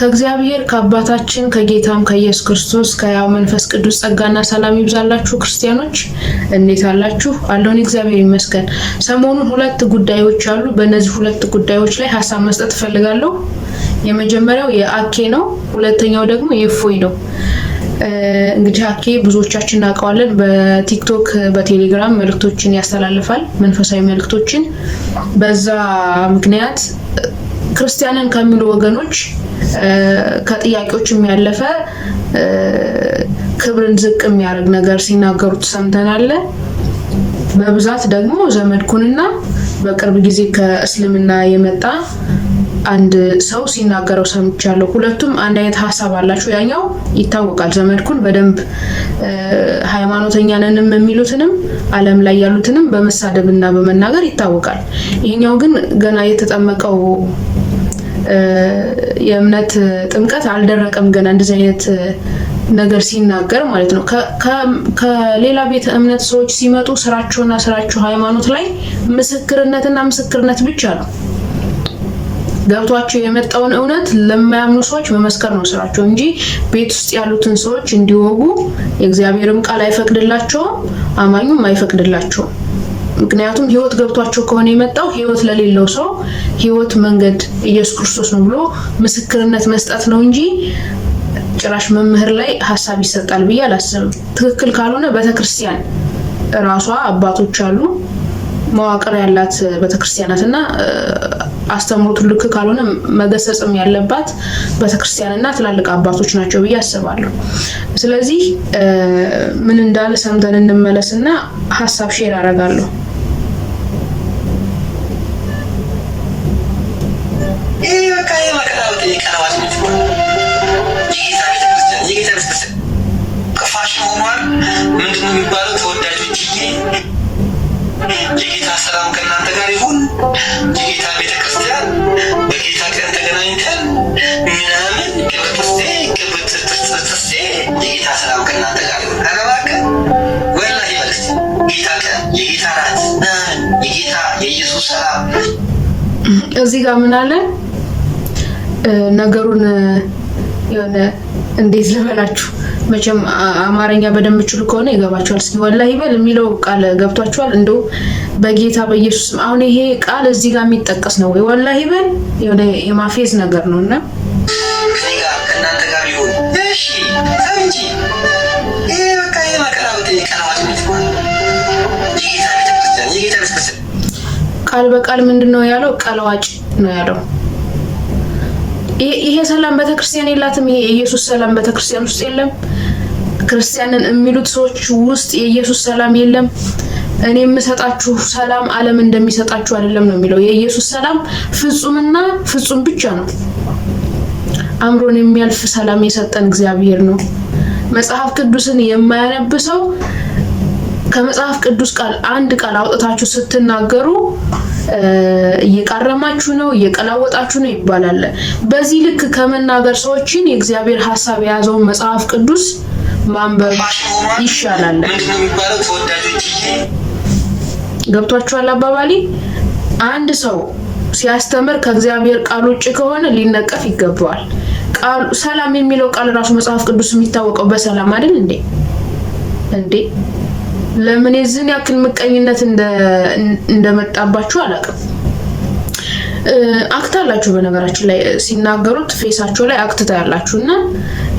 ከእግዚአብሔር ከአባታችን ከጌታም ከኢየሱስ ክርስቶስ ከሕያው መንፈስ ቅዱስ ጸጋና ሰላም ይብዛላችሁ። ክርስቲያኖች እንዴት አላችሁ? አለሁን፣ እግዚአብሔር ይመስገን። ሰሞኑን ሁለት ጉዳዮች አሉ። በእነዚህ ሁለት ጉዳዮች ላይ ሀሳብ መስጠት እፈልጋለሁ። የመጀመሪያው የአኬ ነው። ሁለተኛው ደግሞ የእፎይ ነው። እንግዲህ አኬ ብዙዎቻችን እናውቀዋለን። በቲክቶክ፣ በቴሌግራም መልእክቶችን ያስተላልፋል፣ መንፈሳዊ መልእክቶችን። በዛ ምክንያት ክርስቲያንን ከሚሉ ወገኖች ከጥያቄዎችም ያለፈ ክብርን ዝቅ የሚያደርግ ነገር ሲናገሩት ሰምተናል። በብዛት ደግሞ ዘመድኩንና በቅርብ ጊዜ ከእስልምና የመጣ አንድ ሰው ሲናገረው ሰምቻለሁ። ሁለቱም አንድ አይነት ሀሳብ አላቸው። ያኛው ይታወቃል። ዘመድኩን በደንብ ሃይማኖተኛ ነንም የሚሉትንም ዓለም ላይ ያሉትንም በመሳደብ እና በመናገር ይታወቃል። ይሄኛው ግን ገና የተጠመቀው የእምነት ጥምቀት አልደረቀም። ገና እንደዚህ አይነት ነገር ሲናገር ማለት ነው። ከሌላ ቤተ እምነት ሰዎች ሲመጡ ስራቸውና ስራቸው ሃይማኖት ላይ ምስክርነትና ምስክርነት ብቻ ነው። ገብቷቸው የመጣውን እውነት ለማያምኑ ሰዎች መመስከር ነው ስራቸው እንጂ ቤት ውስጥ ያሉትን ሰዎች እንዲወጉ የእግዚአብሔርም ቃል አይፈቅድላቸውም፣ አማኙም አይፈቅድላቸውም። ምክንያቱም ህይወት ገብቷቸው ከሆነ የመጣው ህይወት ለሌለው ሰው ህይወት መንገድ ኢየሱስ ክርስቶስ ነው ብሎ ምስክርነት መስጠት ነው እንጂ ጭራሽ መምህር ላይ ሀሳብ ይሰጣል ብዬ አላስብም። ትክክል ካልሆነ ቤተክርስቲያን እራሷ አባቶች አሉ፣ መዋቅር ያላት ቤተክርስቲያናት እና አስተምሮቱ ልክ ካልሆነ መገሰጽም ያለባት ቤተክርስቲያን እና ትላልቅ አባቶች ናቸው ብዬ አስባለሁ። ስለዚህ ምን እንዳለ ሰምተን እንመለስና ሀሳብ share አደርጋለሁ። ይህ በቃ የመከራ የቀለዋት የጌታ ቤተክርስቲያን፣ የጌታ ቤተክርስቲያን ፋሽን ሆኗል። ምንድን ነው የሚባለው? ተወዳጆችዬ፣ የጌታ ሰላም ከእናንተ ጋር ይሁን። የጌታ ቤተክርስቲያን በጌታ ቀን ተገናኝተን ምናምን ቅብጥሴ ቅብጥጥጥሴ፣ የጌታ ሰላም ከእናንተ ጋር ይሁን። ኧረ እባክህ ወላሂ በል እስኪ፣ ጌታ ቀን፣ የጌታ ራት ምናምን፣ የጌታ የኢየሱስ ሰላም። እዚህ ጋር ምን አለ? ነገሩን የሆነ እንዴት ልበላችሁ፣ መቼም አማርኛ በደንብ ችሉ ከሆነ ይገባችኋል። እስኪ ወላሂ በል የሚለው ቃል ገብቷችኋል? እንደው በጌታ በኢየሱስ፣ አሁን ይሄ ቃል እዚህ ጋር የሚጠቀስ ነው ወይ? ወላሂ በል የሆነ የማፌዝ ነገር ነው እና ከእኔ ጋር ከእናንተ ጋር ይሁን። እሺ ተው እንጂ፣ ይሄ በቃ የመከራ የቀለዋት የጌታ ቤተክርስቲያን፣ የጌታ ቤተክርስቲያን። ቃል በቃል ምንድን ነው ያለው? ቀለዋጭ ነው ያለው። ይሄ ሰላም ቤተክርስቲያን የላትም። ይሄ የኢየሱስ ሰላም ቤተክርስቲያን ውስጥ የለም። ክርስቲያንን የሚሉት ሰዎች ውስጥ የኢየሱስ ሰላም የለም። እኔ የምሰጣችሁ ሰላም ዓለም እንደሚሰጣችሁ አይደለም ነው የሚለው። የኢየሱስ ሰላም ፍጹምና ፍጹም ብቻ ነው። አእምሮን የሚያልፍ ሰላም የሰጠን እግዚአብሔር ነው። መጽሐፍ ቅዱስን የማያነብ ሰው ከመጽሐፍ ቅዱስ ቃል አንድ ቃል አውጥታችሁ ስትናገሩ እየቃረማችሁ ነው፣ እየቀላወጣችሁ ነው ይባላል። በዚህ ልክ ከመናገር ሰዎችን የእግዚአብሔር ሀሳብ የያዘውን መጽሐፍ ቅዱስ ማንበብ ይሻላል። ምንድን ነው የሚባለው? ተወዳጆችዬ፣ ገብቷችኋል አባባሌ? አንድ ሰው ሲያስተምር ከእግዚአብሔር ቃል ውጭ ከሆነ ሊነቀፍ ይገባዋል። ቃሉ ሰላም የሚለው ቃል ራሱ መጽሐፍ ቅዱስ የሚታወቀው በሰላም አይደል እንዴ? እንዴ፣ ለምን የዚህን ያክል ምቀኝነት እንደመጣባችሁ አላውቅም። Act አላችሁ። በነገራችን ላይ ሲናገሩት face ኣቸው ላይ act ታያላችሁ። እና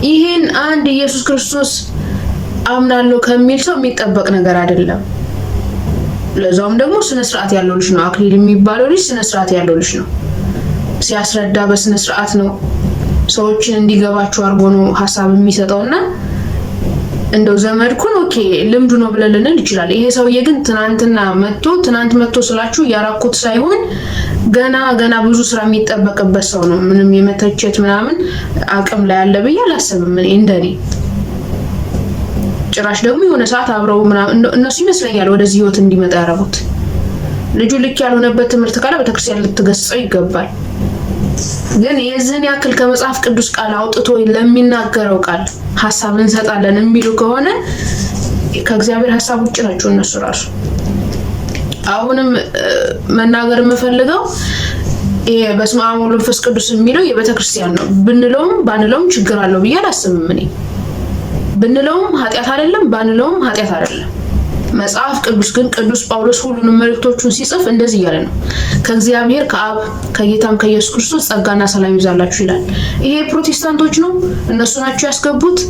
ይሄን አንድ ኢየሱስ ክርስቶስ አምናለሁ ከሚል ሰው የሚጠበቅ ነገር አይደለም። ለዛውም ደግሞ ስነ ስርዓት ያለው ልጅ ነው። አክሊል የሚባለው ልጅ ስነ ስርዓት ያለው ልጅ ነው። ሲያስረዳ በስነ ስርዓት ነው። ሰዎችን እንዲገባቸው አድርጎ ነው ሀሳብ የሚሰጠው እና እንደው ዘመድኩን okay ልምዱ ነው ብለን ልንል ይችላል። ይሄ ሰውዬ ግን ትናንትና መጥቶ፣ ትናንት መጥቶ ስላችሁ ያራኩት ሳይሆን ገና ገና ብዙ ስራ የሚጠበቅበት ሰው ነው። ምንም የመተቸት ምናምን አቅም ላይ አለ ብዬ አላስብም እኔ እንደኔ። ጭራሽ ደግሞ የሆነ ሰዓት አብረው ምናምን እነሱ ይመስለኛል ወደዚህ ህይወት እንዲመጣ ያደረጉት። ልጁ ልክ ያልሆነበት ትምህርት ካለ ቤተክርስቲያን ልትገስጸው ይገባል። ግን የዚህን ያክል ከመጽሐፍ ቅዱስ ቃል አውጥቶ ለሚናገረው ቃል ሀሳብ እንሰጣለን የሚሉ ከሆነ ከእግዚአብሔር ሀሳብ ውጭ ናቸው እነሱ ራሱ። አሁንም መናገር የምፈልገው ይሄ በስመ አብ ወወልድ ወመንፈስ ቅዱስ የሚለው የቤተክርስቲያን ነው ብንለውም ባንለውም ችግር አለው ብዬ አላስብም። እኔ ብንለውም ኃጢአት አይደለም፣ ባንለውም ኃጢአት አይደለም። መጽሐፍ ቅዱስ ግን ቅዱስ ጳውሎስ ሁሉንም መልእክቶቹን ሲጽፍ እንደዚህ እያለ ነው። ከእግዚአብሔር ከአብ ከጌታም ከኢየሱስ ክርስቶስ ጸጋና ሰላም ይብዛላችሁ ይላል። ይሄ ፕሮቴስታንቶች ነው እነሱ ናቸው ያስገቡት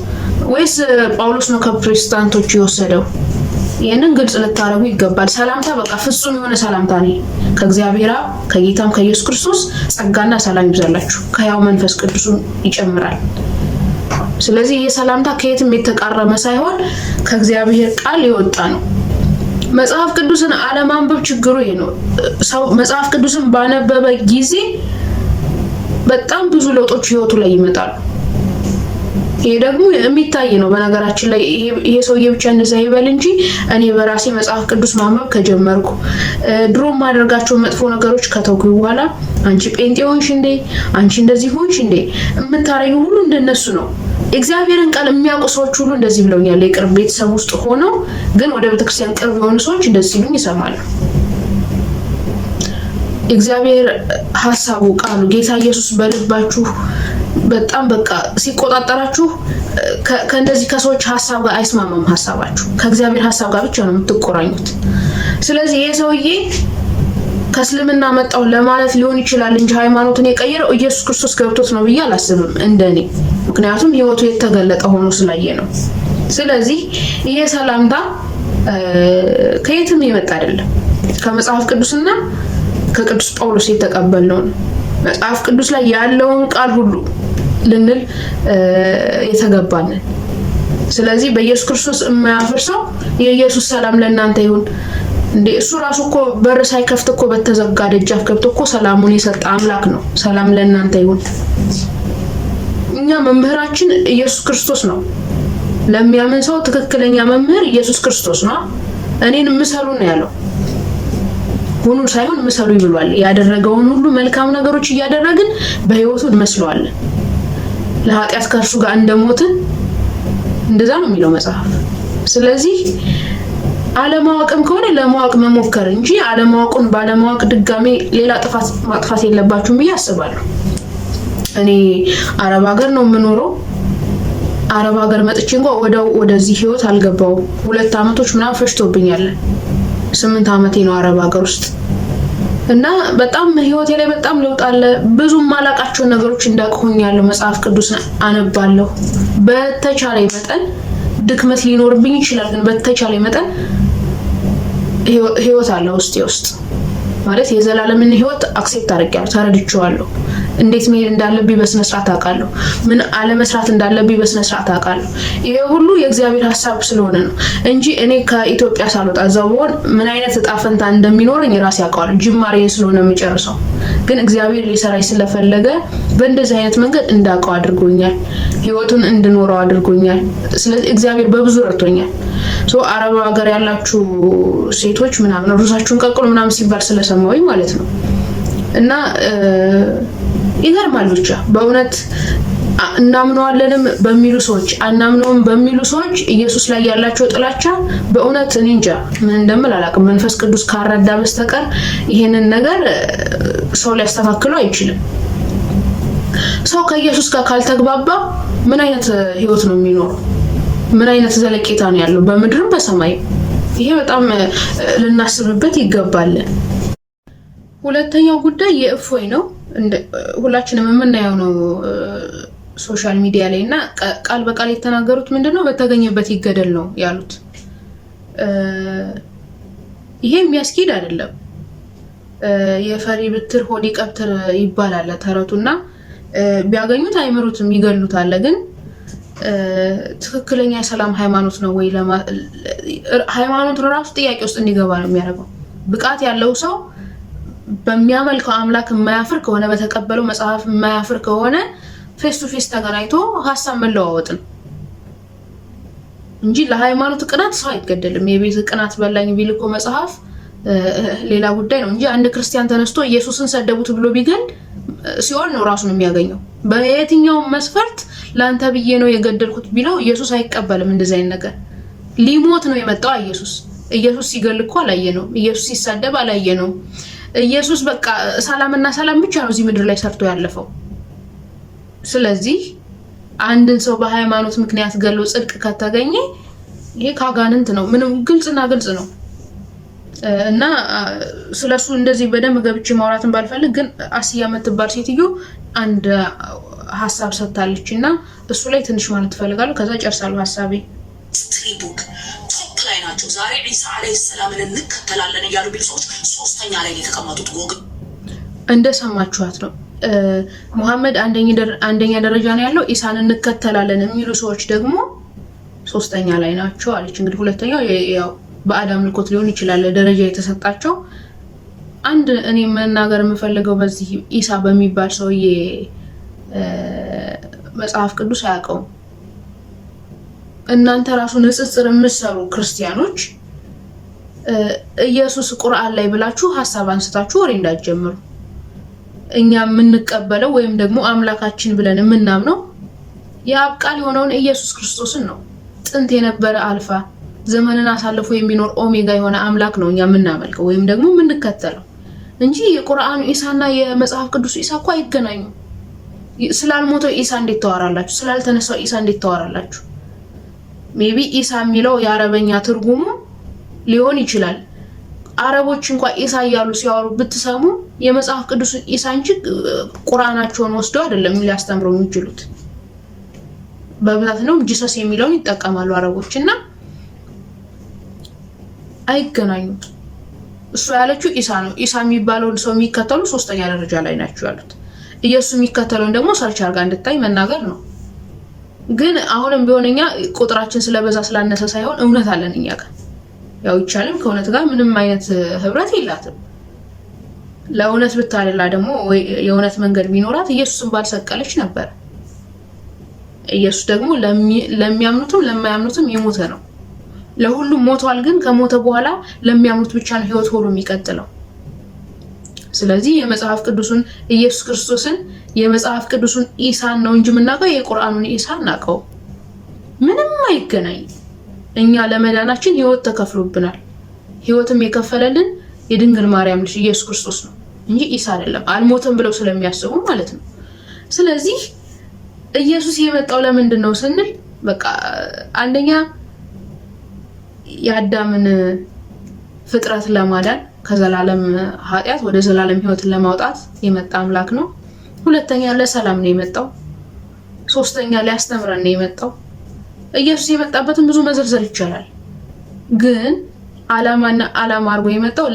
ወይስ ጳውሎስ ነው ከፕሮቴስታንቶች የወሰደው? ይህንን ግልጽ ልታደርጉ ይገባል። ሰላምታ በቃ ፍጹም የሆነ ሰላምታ ነው። ከእግዚአብሔር አብ ከጌታም ከኢየሱስ ክርስቶስ ጸጋና ሰላም ይብዛላችሁ፣ ከሕያው መንፈስ ቅዱሱን ይጨምራል። ስለዚህ ይህ ሰላምታ ከየትም የተቃረመ ሳይሆን ከእግዚአብሔር ቃል የወጣ ነው። መጽሐፍ ቅዱስን አለማንበብ ችግሩ ይሄ ነው። ሰው መጽሐፍ ቅዱስን ባነበበ ጊዜ በጣም ብዙ ለውጦች ህይወቱ ላይ ይመጣሉ። ይሄ ደግሞ የሚታይ ነው። በነገራችን ላይ ይሄ ሰውዬ ብቻ እንደዛ ይበል እንጂ እኔ በራሴ መጽሐፍ ቅዱስ ማንበብ ከጀመርኩ ድሮ የማደርጋቸው መጥፎ ነገሮች ከተውኩ በኋላ አንቺ ጴንጤ ሆንሽ እንዴ፣ አንቺ እንደዚህ ሆንሽ እንዴ የምታረጊው ሁሉ እንደነሱ ነው። እግዚአብሔርን ቃል የሚያውቁ ሰዎች ሁሉ እንደዚህ ብለውኛል። የቅርብ ቤተሰብ ውስጥ ሆነው ግን ወደ ቤተክርስቲያን ቅርብ የሆኑ ሰዎች እንደዚህ ሲሉኝ ይሰማሉ። እግዚአብሔር ሀሳቡ ቃሉ ጌታ ኢየሱስ በልባችሁ በጣም በቃ ሲቆጣጠራችሁ ከእንደዚህ ከሰዎች ሀሳብ ጋር አይስማማም። ሀሳባችሁ ከእግዚአብሔር ሀሳብ ጋር ብቻ ነው የምትቆራኙት። ስለዚህ ይህ ሰውዬ ከእስልምና መጣው ለማለት ሊሆን ይችላል እንጂ ሃይማኖትን የቀየረው ኢየሱስ ክርስቶስ ገብቶት ነው ብዬ አላስብም እንደኔ። ምክንያቱም ህይወቱ የተገለጠ ሆኖ ስላየ ነው። ስለዚህ ይሄ ሰላምታ ከየትም የመጣ አይደለም፣ ከመጽሐፍ ቅዱስና ከቅዱስ ጳውሎስ የተቀበልነው ነው። መጽሐፍ ቅዱስ ላይ ያለውን ቃል ሁሉ ልንል የተገባንን። ስለዚህ በኢየሱስ ክርስቶስ የማያፍር ሰው የኢየሱስ ሰላም ለእናንተ ይሁን። እንዴ እሱ ራሱ እኮ በር ሳይከፍት እኮ በተዘጋ ደጃፍ ገብቶ እኮ ሰላሙን የሰጠ አምላክ ነው። ሰላም ለእናንተ ይሁን። እኛ መምህራችን ኢየሱስ ክርስቶስ ነው። ለሚያምን ሰው ትክክለኛ መምህር ኢየሱስ ክርስቶስ ነው። እኔን ምሰሉ ነው ያለው። ሁኑ ሳይሆን ምሰሉ ይብሏል። ያደረገውን ሁሉ መልካም ነገሮች እያደረግን በህይወቱ እንመስለዋለን። ለኃጢአት ከእርሱ ጋር እንደሞትን እንደዛ ነው የሚለው መጽሐፍ። ስለዚህ አለማወቅም ከሆነ ለማወቅ መሞከር እንጂ አለማወቁን ባለማወቅ ድጋሜ ሌላ ጥፋት ማጥፋት የለባችሁም ብዬ አስባለሁ። እኔ አረብ ሀገር ነው የምኖረው። አረብ ሀገር መጥቼ እንኳ ወደው ወደዚህ ህይወት አልገባውም። 2 ዓመቶች ምናምን ፈጅቶብኛል። 8 ዓመቴ ነው አረብ ሀገር ውስጥ እና በጣም ህይወቴ ላይ በጣም ለውጥ አለ። ብዙ ማላቃቸውን ነገሮች እንዳቅሆኛለሁ። መጽሐፍ ቅዱስ አነባለሁ። በተቻለ መጠን ድክመት ሊኖርብኝ ይችላል፣ ግን በተቻለ መጠን ህይወት አለ ውስጤ ውስጥ ማለት የዘላለምን ህይወት accept አድርጌያለሁ፣ ተረድቼዋለሁ። እንዴት መሄድ እንዳለብኝ በስነ ስርዓት አውቃለሁ። ምን አለመስራት እንዳለብኝ በስነ ስርዓት አውቃለሁ። ይሄ ሁሉ የእግዚአብሔር ሀሳብ ስለሆነ ነው እንጂ እኔ ከኢትዮጵያ ሳልወጣ እዛው ብሆን ምን አይነት እጣ ፈንታ እንደሚኖረኝ ራሴ አውቀዋለሁ። ጅማሬን ስለሆነ የምጨርሰው ግን እግዚአብሔር ሊሰራኝ ስለፈለገ በእንደዚህ አይነት መንገድ እንዳውቀው አድርጎኛል። ህይወቱን እንድኖረው አድርጎኛል። ስለዚህ እግዚአብሔር በብዙ ረድቶኛል። So አረብ ሀገር ያላችሁ ሴቶች ምናምን ሩዛችሁን ቀቅሉ ምናምን ሲባል ስለሰማሁኝ ማለት ነው። እና ይገርማል ብቻ በእውነት እናምነዋለንም በሚሉ ሰዎች አናምነውም በሚሉ ሰዎች ኢየሱስ ላይ ያላቸው ጥላቻ በእውነት እኔ እንጃ ምን እንደምል አላውቅም። መንፈስ ቅዱስ ካረዳ በስተቀር ይሄንን ነገር ሰው ሊያስተካክለው አይችልም። ሰው ከኢየሱስ ጋር ካልተግባባ ምን አይነት ህይወት ነው የሚኖረው? ምን አይነት ዘለቄታ ነው ያለው በምድርም በሰማይም? ይሄ በጣም ልናስብበት ይገባል። ሁለተኛው ጉዳይ የእፎይ ነው። ሁላችንም የምናየው ነው social media ላይ እና ቃል በቃል የተናገሩት ምንድነው? በተገኘበት ይገደል ነው ያሉት። ይሄ የሚያስኬድ አይደለም። የፈሪ ብትር ሆድ ይቀብትር ይባላል ተረቱና ቢያገኙት አይምሩትም ይገሉታል። ግን ትክክለኛ የሰላም ሃይማኖት ነው ወይ? ሃይማኖቱን ራሱ ጥያቄ ውስጥ እንዲገባ ነው የሚያደርገው። ብቃት ያለው ሰው በሚያመልከው አምላክ የማያፍር ከሆነ፣ በተቀበለው መጽሐፍ የማያፍር ከሆነ face to face ተገናኝቶ ሀሳብ መለዋወጥ ነው እንጂ ለሃይማኖት ቅናት ሰው አይገደልም። የቤት ቅናት በላኝ ቢል እኮ መጽሐፍ ሌላ ጉዳይ ነው እንጂ አንድ ክርስቲያን ተነስቶ ኢየሱስን ሰደቡት ብሎ ቢገል ሲኦል ነው ራሱን የሚያገኘው። በየትኛውም መስፈርት ለአንተ ብዬ ነው የገደልኩት ቢለው ኢየሱስ አይቀበልም። እንደዚህ አይነት ነገር ሊሞት ነው የመጣው ኢየሱስ። ኢየሱስ ሲገል እኮ አላየነውም። ኢየሱስ ሲሳደብ አላየነውም። ኢየሱስ በቃ ሰላምና ሰላም ብቻ ነው እዚህ ምድር ላይ ሰርቶ ያለፈው። ስለዚህ አንድን ሰው በሃይማኖት ምክንያት ገሎ ጽድቅ ከተገኘ ይሄ ካጋንንት ነው። ምንም ግልጽና ግልጽ ነው። እና ስለሱ እንደዚህ በደንብ ገብቼ ማውራትን ባልፈልግ ግን አስያ የምትባል ሴትዮ አንድ ሀሳብ ሰጥታለች እና እሱ ላይ ትንሽ ማለት እፈልጋለሁ። ከዛ ጨርሳለሁ ሀሳቤ። History book top ላይ ናቸው። ዛሬ ዒሳ ዓለይሂ ሰላምን እንከተላለን እያሉ ቢሉ ሰዎች ሶስተኛ ላይ የተቀመጡት ጎግል እንደሰማችኋት ነው። ሙሐመድ አንደኛ ደረጃ ነው ያለው፣ ኢሳን እንከተላለን የሚሉ ሰዎች ደግሞ ሶስተኛ ላይ ናቸው አለች። እንግዲህ ሁለተኛው ያው ባዕድ አምልኮት ሊሆን ይችላል ደረጃ የተሰጣቸው። አንድ እኔ መናገር የምፈልገው በዚህ ኢሳ በሚባል ሰውዬ መጽሐፍ ቅዱስ አያውቀውም። እናንተ ራሱ ንጽጽር የምትሰሩ ክርስቲያኖች ኢየሱስ ቁርአን ላይ ብላችሁ ሀሳብ አንስታችሁ ወሬ እንዳትጀምሩ። እኛ የምንቀበለው ወይም ደግሞ አምላካችን ብለን የምናምነው የአብ ቃል የሆነውን ኢየሱስ ክርስቶስን ነው። ጥንት የነበረ አልፋ፣ ዘመንን አሳልፎ የሚኖር ኦሜጋ የሆነ አምላክ ነው እኛ የምናመልከው ወይም ደግሞ የምንከተለው እንጂ የቁርአኑ ኢሳና የመጽሐፍ ቅዱሱ ኢሳ እኮ አይገናኙም። ስላልሞተው ኢሳ እንዴት ታወራላችሁ? ስላልተነሳው ኢሳ እንዴት ታወራላችሁ? Maybe ኢሳ የሚለው የአረበኛ ትርጉሙ ሊሆን ይችላል። አረቦች እንኳ ኢሳ እያሉ ሲያወሩ ብትሰሙ የመጽሐፍ ቅዱስ ኢሳ እንጂ ቁርአናቸውን ወስደው አይደለም ሊያስተምሩ የሚችሉት። በብዛት ነው Jesus የሚለውን ይጠቀማሉ አረቦች እና አይገናኙም። እሱ ያለችው ኢሳ ነው። ኢሳ የሚባለውን ሰው የሚከተሉ ሶስተኛ ደረጃ ላይ ናቸው ያሉት። ኢየሱስ የሚከተለውን ደግሞ search አድርጋ እንድታይ መናገር ነው። ግን አሁንም ቢሆን እኛ ቁጥራችን ስለበዛ ስላነሰ ሳይሆን እውነት አለን እኛ ጋር። ያው ይቻልም ከእውነት ጋር ምንም አይነት ህብረት የላትም። ለእውነት ብታደላ ደግሞ የእውነት መንገድ ቢኖራት ኢየሱስን ባልሰቀለች ነበር። ኢየሱስ ደግሞ ለሚያምኑትም ለማያምኑትም የሞተ ነው። ለሁሉም ሞቷል። ግን ከሞተ በኋላ ለሚያምኑት ብቻ ነው ህይወት ሆኖ የሚቀጥለው። ስለዚህ የመጽሐፍ ቅዱሱን ኢየሱስ ክርስቶስን የመጽሐፍ ቅዱሱን ኢሳን ነው እንጂ የምናውቀው የቁርአኑን ኢሳ እናውቀው ምንም አይገናኝም። እኛ ለመዳናችን ህይወት ተከፍሎብናል። ህይወትም የከፈለልን የድንግል ማርያም ልጅ ኢየሱስ ክርስቶስ ነው እንጂ ኢሳ አይደለም። አልሞተም ብለው ስለሚያስቡ ማለት ነው። ስለዚህ ኢየሱስ የመጣው ለምንድን ነው ስንል በቃ አንደኛ የአዳምን ፍጥረት ለማዳን ከዘላለም ኃጢአት ወደ ዘላለም ህይወትን ለማውጣት የመጣ አምላክ ነው። ሁለተኛ ለሰላም ነው የመጣው። ሶስተኛ ሊያስተምረን ነው የመጣው። ኢየሱስ የመጣበትን ብዙ መዘርዘር ይቻላል። ግን ዓላማና ዓላማ አድርጎ የመጣው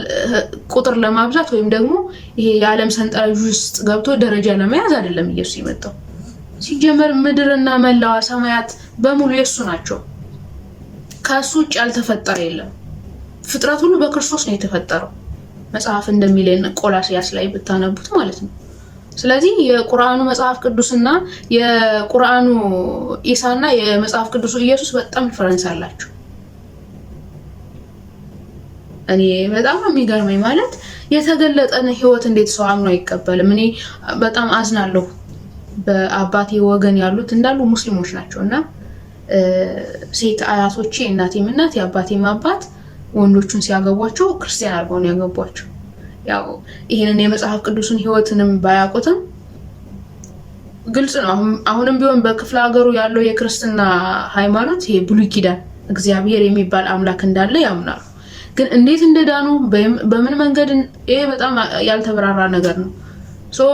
ቁጥር ለማብዛት ወይም ደግሞ ይሄ የዓለም ሰንጠረዥ ውስጥ ገብቶ ደረጃ ለመያዝ አይደለም ኢየሱስ የመጣው። ሲጀመር ምድርና መላዋ ሰማያት በሙሉ የእሱ ናቸው። ከእሱ ውጭ ያልተፈጠረ የለም። ፍጥረት ሁሉ በክርስቶስ ነው የተፈጠረው መጽሐፍ እንደሚለን ቆላስያስ ላይ ብታነቡት ማለት ነው። ስለዚህ የቁርአኑ መጽሐፍ ቅዱስና የቁርአኑ ኢሳና የመጽሐፍ ቅዱሱ ኢየሱስ በጣም difference አላቸው። እኔ በጣም ነው የሚገርመኝ። ማለት የተገለጠን ህይወት እንዴት ሰው አምኖ አይቀበልም? እኔ በጣም አዝናለሁ። በአባቴ ወገን ያሉት እንዳሉ ሙስሊሞች ናቸው እና ሴት አያቶቼ እናቴም እናት የአባቴም አባት ወንዶቹን ሲያገቧቸው ክርስቲያን አድርገው ነው ያገቧቸው። ያው ይህንን የመጽሐፍ ቅዱስን ህይወትንም ባያውቁትም ግልጽ ነው። አሁንም ቢሆን በክፍለ ሀገሩ ያለው የክርስትና ሃይማኖት ይሄ ብሉይ ኪዳን እግዚአብሔር የሚባል አምላክ እንዳለ ያምናሉ። ግን እንዴት እንደዳኑ በምን መንገድ ይሄ በጣም ያልተብራራ ነገር ነው። So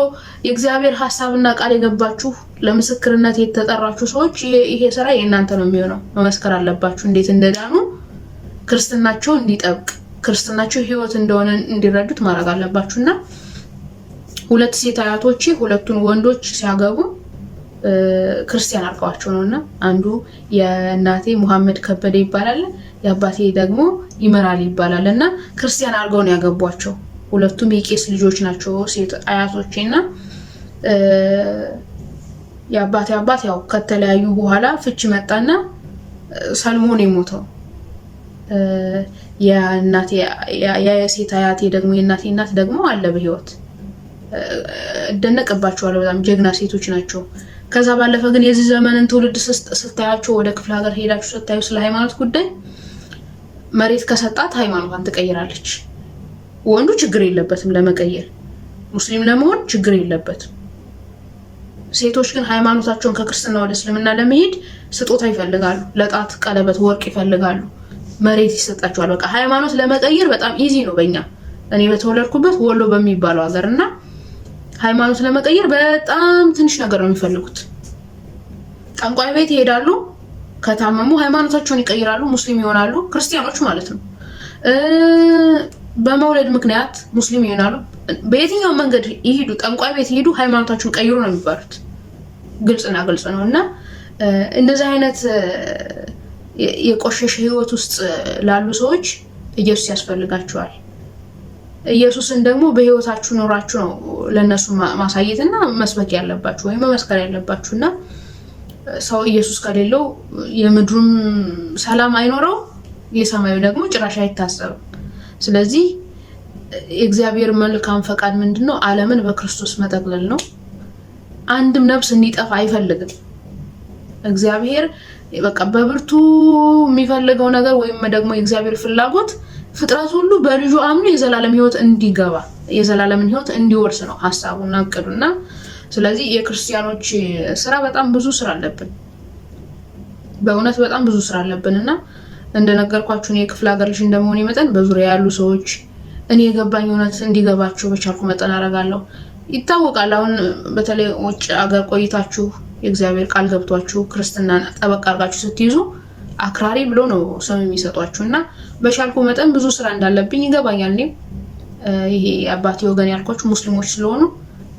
የእግዚአብሔር ሀሳብና ቃል የገባችሁ ለምስክርነት የተጠራችሁ ሰዎች ይሄ ስራ የእናንተ ነው የሚሆነው። መመስከር አለባችሁ እንዴት እንደዳኑ ክርስትናቸው እንዲጠብቅ ክርስትናቸው ህይወት እንደሆነ እንዲረዱት ማድረግ አለባችሁ። እና ሁለት ሴት አያቶቼ ሁለቱን ወንዶች ሲያገቡ ክርስቲያን አድርገዋቸው ነው። እና አንዱ የእናቴ ሙሐመድ ከበደ ይባላል፣ የአባቴ ደግሞ ይመራል ይባላል። እና ክርስቲያን አድርገው ነው ያገቧቸው። ሁለቱም የቄስ ልጆች ናቸው ሴት አያቶቼ። እና የአባቴ አባት ያው ከተለያዩ በኋላ ፍች መጣና ሰልሞን የሞተው የእናቴ የሴት አያቴ ደግሞ የእናቴ እናት ደግሞ አለ በህይወት። እደነቅባቸዋለሁ። በጣም ጀግና ሴቶች ናቸው። ከዛ ባለፈ ግን የዚህ ዘመንን ትውልድ ስታያቸው ወደ ክፍለ ሀገር ሄዳችሁ ስታዩ ስለ ሃይማኖት ጉዳይ መሬት ከሰጣት ሃይማኖቷን ትቀይራለች። ወንዱ ችግር የለበትም ለመቀየር፣ ሙስሊም ለመሆን ችግር የለበትም። ሴቶች ግን ሃይማኖታቸውን ከክርስትና ወደ እስልምና ለመሄድ ስጦታ ይፈልጋሉ። ለጣት ቀለበት ወርቅ ይፈልጋሉ። መሬት ይሰጣቸዋል። በቃ ሃይማኖት ለመቀየር በጣም easy ነው በእኛ፣ እኔ በተወለድኩበት ወሎ በሚባለው ሀገር፣ እና ሃይማኖት ለመቀየር በጣም ትንሽ ነገር ነው የሚፈልጉት። ጠንቋይ ቤት ይሄዳሉ። ከታመሙ ሃይማኖታቸውን ይቀይራሉ፣ ሙስሊም ይሆናሉ፣ ክርስቲያኖች ማለት ነው። በመውለድ ምክንያት ሙስሊም ይሆናሉ። በየትኛው መንገድ ይሄዱ፣ ጠንቋይ ቤት ይሄዱ፣ ሃይማኖታቸውን ቀይሩ ነው የሚባሉት። ግልጽና ግልጽ ነው። እና እንደዚህ አይነት የቆሸሸ ህይወት ውስጥ ላሉ ሰዎች ኢየሱስ ያስፈልጋቸዋል። ኢየሱስን ደግሞ በህይወታችሁ ኖራችሁ ነው ለእነሱ ማሳየትና መስበክ ያለባችሁ ወይም መመስከር ያለባችሁ። እና ሰው ኢየሱስ ከሌለው የምድሩም ሰላም አይኖረው፣ የሰማዩ ደግሞ ጭራሽ አይታሰብም። ስለዚህ የእግዚአብሔር መልካም ፈቃድ ምንድን ነው? ዓለምን በክርስቶስ መጠቅለል ነው። አንድም ነፍስ እንዲጠፋ አይፈልግም። እግዚአብሔር በቃ በብርቱ የሚፈልገው ነገር ወይም ደግሞ የእግዚአብሔር ፍላጎት ፍጥረት ሁሉ በልጁ አምኖ የዘላለም ሕይወት እንዲገባ፣ የዘላለምን ሕይወት እንዲወርስ ነው ሀሳቡና እቅዱና። ስለዚህ የክርስቲያኖች ስራ በጣም ብዙ ስራ አለብን። በእውነት በጣም ብዙ ስራ አለብን። እና እንደነገርኳችሁ እኔ የክፍለ ሀገር ልጅ እንደመሆኔ መጠን በዙሪያ ያሉ ሰዎች እኔ የገባኝ እውነት እንዲገባቸው በቻልኩ መጠን አደርጋለሁ። ይታወቃል። አሁን በተለይ ውጭ ሀገር ቆይታችሁ የእግዚአብሔር ቃል ገብቷችሁ ክርስትናን ጠበቅ አድርጋችሁ ስትይዙ አክራሪ ብሎ ነው ስም የሚሰጧችሁ። እና በቻልኩ መጠን ብዙ ስራ እንዳለብኝ ይገባኛል። እኔም ይሄ አባቴ ወገን ያልኳችሁ ሙስሊሞች ስለሆኑ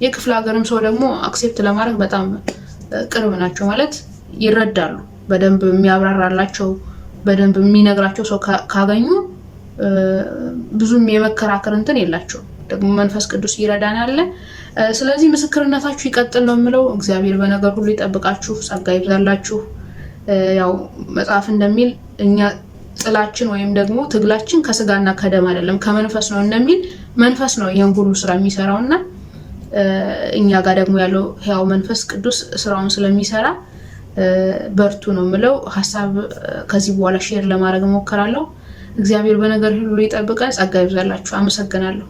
የክፍለ ሀገርም ሰው ደግሞ accept ለማድረግ በጣም ቅርብ ናቸው፣ ማለት ይረዳሉ። በደንብ የሚያብራራላቸው፣ በደንብ የሚነግራቸው ሰው ካገኙ ብዙም የመከራከር እንትን የላቸውም። ደግሞ መንፈስ ቅዱስ ይረዳናል። ስለዚህ ምስክርነታችሁ ይቀጥል ነው የምለው። እግዚአብሔር በነገር ሁሉ ይጠብቃችሁ፣ ጸጋ ይብዛላችሁ። ያው መጽሐፍ እንደሚል እኛ ጥላችን ወይም ደግሞ ትግላችን ከስጋና ከደም አይደለም፣ ከመንፈስ ነው እንደሚል፣ መንፈስ ነው ይህን ሁሉ ስራ የሚሰራው። እና እኛ ጋር ደግሞ ያለው ህያው መንፈስ ቅዱስ ስራውን ስለሚሰራ በርቱ ነው የምለው። ሀሳብ ከዚህ በኋላ share ለማድረግ እሞክራለሁ። እግዚአብሔር በነገር ሁሉ ይጠብቀን፣ ጸጋ ይብዛላችሁ። አመሰግናለሁ።